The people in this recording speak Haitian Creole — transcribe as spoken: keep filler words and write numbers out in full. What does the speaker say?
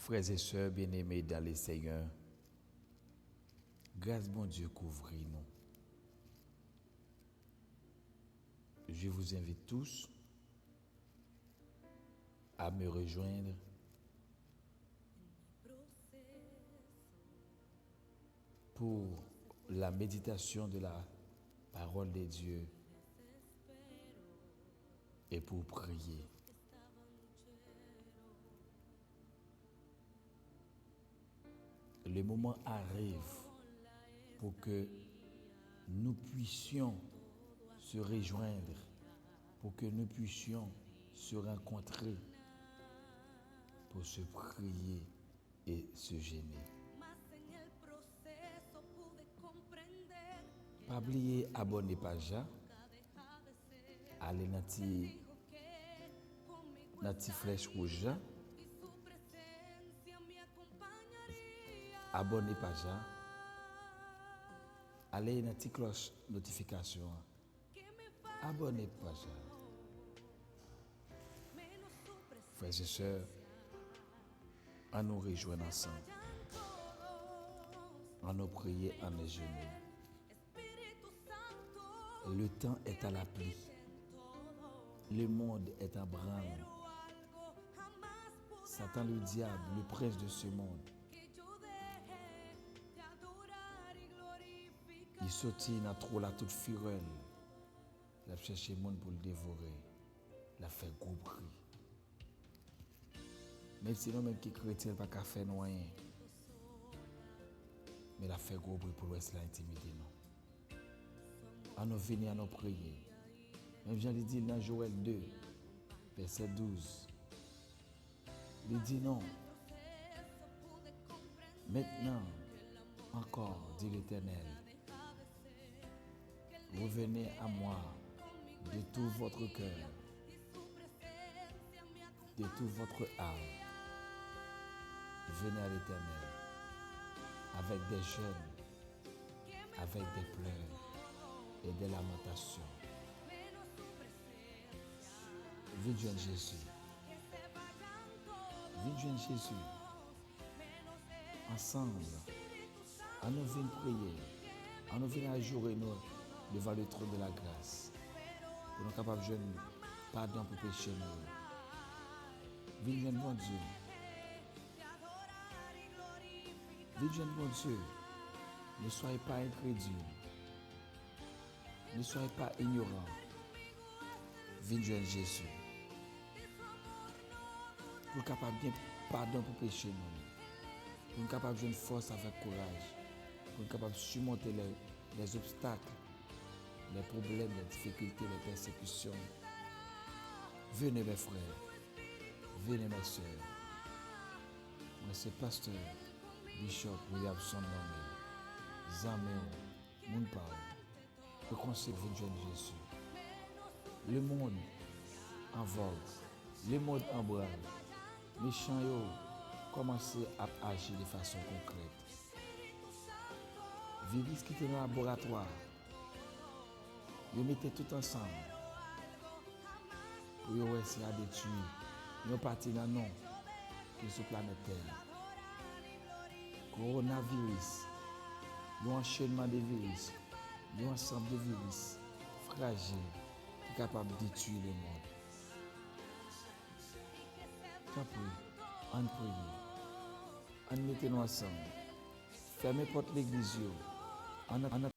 Frères et sœurs bien-aimés dans le Seigneur, gras Bondye kouvri nou. Je vous invite tous à me rejoindre pour la méditation de la parole de Dieu et pour prier. Le moment arrive pour que nous puissions se rejoindre, pour que nous puissions se rencontrer, pour se prier et se jeûner. Pa bliye abòne paj la, ale nan ti nan ti flèch wouj la, abòne paj la, ale nan ti klòch notifikasyon an, abòne paj la. Frères et sœurs, annou rejwenn ansanm. Annou priye, annou jene. Le temps est à la pluie. Le monde est en branle. Satan, le diable, le prince de ce monde, li soti nan twou la tout firè l. L ap chèche moun pou l devore. L ap fè gwo bri. Menm si nou menm ki kretyen, l pa ka fè nou anyen. Men l ap fè gwo bri pou l wè si l a entimide nou. Annou vini, annou priye. Menm jan li di l nan Jowèl de, vèsè douz. Li di nou, maintenant encore, dit l'Éternel, revenez à moi de tout votre cœur, de toute votre âme. Venez à l'Éternel avec des jeûnes, avec des pleurs et des lamentations. Vin jwenn Jezi. Vin jwenn Jezi. Ansanm, annou vin priye. Annou vin ajoure nou devan le trône de la grâce. Pou nou kapab jwenn padon pou peche nou yo. Vin jwenn Bondye. Vin jwenn Bondye. Ne soyez pas incrédules. Ne soyez pas ignorants. Vin jwenn Jezi. Pou n kapab gen padon pou peche nou yo. Pou n kapab jwenn fòs avèk kouraj. Pou n kapab simonte les, les obstacles, les problèmes, les difficultés, les persécutions. Venez, mes frères. Venez, mes sœurs. Mwen se pastè Bishop Williamson Normil. Zanmi w, moun pa w. Yo konseye vin jwenn Jezi. Lemonn an vòg, lemonn an branle. Mechan yo kòmanse ap aji de fason konkrèt. Viris ki te nan laboratwa, yo mete tout ansanm pou yo wè si y a detwi yon pati nan nou ki sou planèt tè a. Kowonaviris, yon anchenman de viris, yon ansanm de viris frajil ki kapab detwi lemonn. Tanpri, ann priye. Ann mete nou ansanm. Fèmen pòt legliz yo. Ann, ann